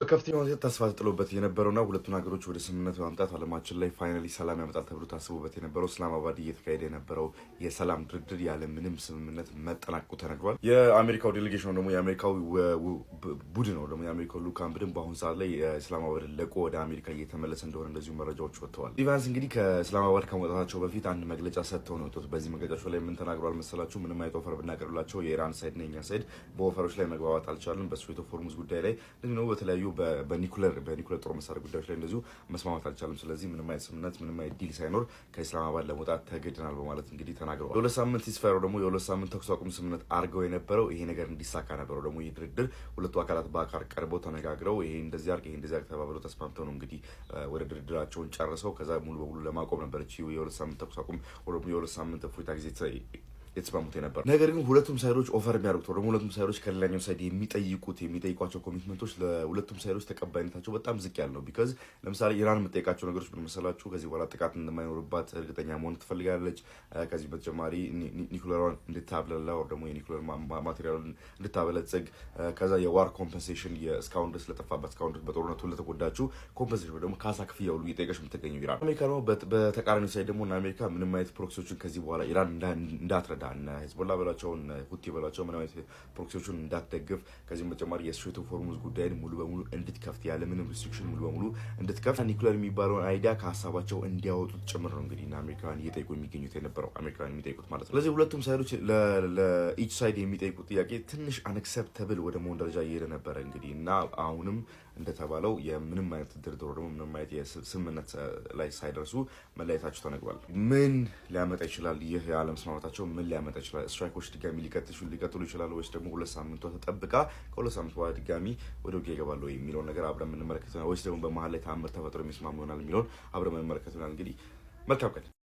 በከፍተኛ ሁኔታ ተስፋ ተጥሎበት የነበረውና ሁለቱን ሀገሮች ወደ ስምምነት በማምጣት አለማችን ላይ finally ሰላም ያመጣል ተብሎ ታስቦበት የነበረው እስላማባድ እየተካሄደ የነበረው የሰላም ድርድር ያለ ምንም ስምምነት መጠናቀቁ ተነግሯል። የአሜሪካው delegation ደግሞ የአሜሪካው ቡድን ነው ደግሞ የአሜሪካው ልኡካን ቡድን በአሁኑ ሰዓት ላይ የእስላማባድን ለቆ ወደ አሜሪካ እየተመለሰ እንደሆነ እንደዚሁ መረጃዎች ወጥተዋል። ኢቫንስ እንግዲህ ከእስላማባድ ከመውጣታቸው በፊት አንድ መግለጫ ሰጥተው ነው የወጡት። በዚህ መግለጫቸው ላይ ምን ተናግረዋል መሰላችሁ? ምንም አይነት offer ብናቀርብላቸው የኢራን side እና የኛ side በ offer ኦች ላይ መግባባት አልቻልንም። በ Strait of Hormuz ጉዳይ ላይ እንደዚሁ ደግሞ በተለያዩ በኒኩለር ጦር መሳሪያ ጉዳዮች ላይ እንደዚሁ መስማማት አልቻልም። ስለዚህ ምንም አይነት ስምምነት፣ ምንም አይነት deal ሳይኖር ከኢስላማባድ ለመውጣት ተገድናል በማለት እንግዲህ ተናግረዋል። የ2 ሳምንት ceasefire ደግሞ የ2 ሳምንት ተኩስ አቁም ስምምነት አድርገው የነበረው ይሄ ነገር እንዲሳካ ነበረው። ደግሞ ይህ ድርድር ሁለቱ አካላት በአካል ቀርበው ተነጋግረው ይሄ እንደዚህ አድርግ፣ ይሄ እንደዚህ አድርግ ተባብለው ተስማምተው ነው እንግዲህ ወደ ድርድራቸውን ጨርሰው ከዛ ሙሉ በሙሉ ለማቆም ነበረች የ2 ሳምንት ተኩስ አቁም፣ የ2 ሳምንት እፎይታ ጊዜ የተስማሙት የነበረው። ነገር ግን ሁለቱም side ኦች offer የሚያደርጉት ደግሞ ሁለቱም side ኦች ከሌላኛው side የሚጠይቋቸው commitment ኦች ለሁለቱም side ኦች ተቀባይነታቸው በጣም ዝቅ ያለ ነው። Because ለምሳሌ ኢራን የምጠይቃቸው ነገሮች ምን መሰላችሁ? ከዚህ በኋላ ጥቃት እንደማይኖርባት እርግጠኛ መሆን ትፈልጋለች። ከዚህ በተጨማሪ ኒኩለሯን እንድታብለላ ወይ ደግሞ የኒኩለር material ኡን እንድታበለጽግ፣ ከዛ የ war compensation፣ እስካሁን ድረስ ለጠፋባት፣ እስካሁን ድረስ በጦርነቱ ለተጎዳችው compensation ደግሞ ካሳ ክፍያ ሁሉ እየጠየቀች የምትገኘው ኢራን። አሜሪካ ደግሞ በተቃራኒ side ደግሞ አሜሪካ ምንም አይነት proxy ዎችን ከዚህ በኋላ ኢራን እንዳትረዳ፣ እነ ሄዝቦላ በላቸው፣ እነ ሁቲ በላቸው፣ ምንም አይነት proxy ዎቹን እንዳትደግፍ፣ ከዚህም በተጨማሪ የ Strait of Hormuz ጉዳይን ሙሉ በሙሉ እንድትከፍት፣ ያለምንም restriction ሙሉ በሙሉ እንድትከፍት፣ ኒኩለር የሚባለውን idea ከሀሳባቸው እንዲያወጡት ጭምር ነው እንግዲህ እና አሜሪካውያን እየጠየቁ የሚገኙት የነበረው፣ አሜሪካውያን የሚጠይቁት ማለት ነው። ስለዚህ ሁለቱም side ኦች ለ each side የሚጠይቁት ጥያቄ ትንሽ unacceptable ወደ መሆን ደረጃ እየሄደ ነበረ እንግዲህ። እና አሁንም እንደተባለው የምንም አይነት ድርድር ደግሞ ምንም አይነት የስምምነት ላይ ሳይደርሱ መለያየታቸው ተነግሯል። ምን ሊያመጣ ይችላል? ይህ የአለመስማማታቸው ምን ሊያመጣ ይችላል? Strike ኦች ድጋሚ ሊቀጥሉ ይችላሉ ወይስ ደግሞ 2 ሳምንቷ ተጠብቃ ከ2 ሳምንት በኋላ ድጋሚ ወደ ውጊያ ይገባሉ የሚለውን ነገር አብረን የምንመለከት ይሆናል። ወይስ ደግሞ በመሀል ላይ ተአምር ተፈጥሮ የሚስማሙ ይሆናል የሚለውን አብረን የምንመለከት ይሆናል። እንግዲህ መልካም ቀን።